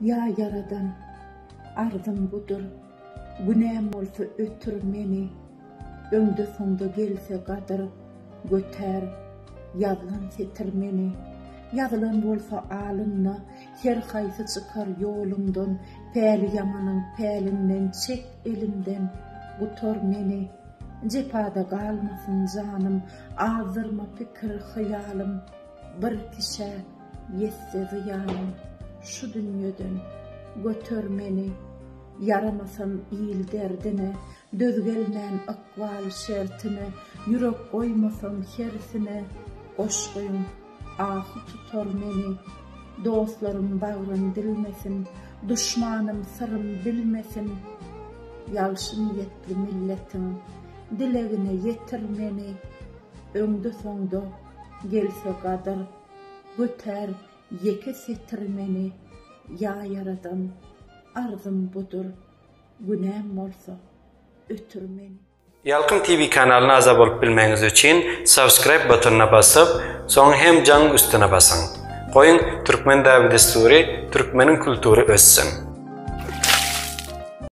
Ýa Ýaradan, arzym budur, Günäm bolsa ötür meni. Öňde-soňda gelse gadyr, Götär ýazlan setir meni. Ýazylan bolsa alynda, Her haýsy çykar ýolumdan, Päli ýamanyň pälinden Çek elimden, gutar meni. Jepada galmasyn janym, Azdyrma pikir-hyýalym, Bir kişä ýetse zyýanym, Şu dünýeden göter meni. Ýaramasam il derdine, Döz gelmän ykbal şertine, Ýürek goýmasam hersine, Goşgyň ahy tutar meni. Dostlarym bagrym dilmesin, Duşmanym syrym bilmesin. Ýagşy niýetli milletiň Dilegine ýetir meni. Öňde-soňda gelse gadyr, Götär ýeke setir meni. Ýa Ýaradan, arzym budur, Günäm bolsa, ötür meni. Ýalkym TV kanalyna agza bolup bilmegiňiz üçin subscribe butonyna basyp, soň hem jaňyň üstüne basyň. Goýuň türkmen däbi-dessury, türkmeniň kultury össün.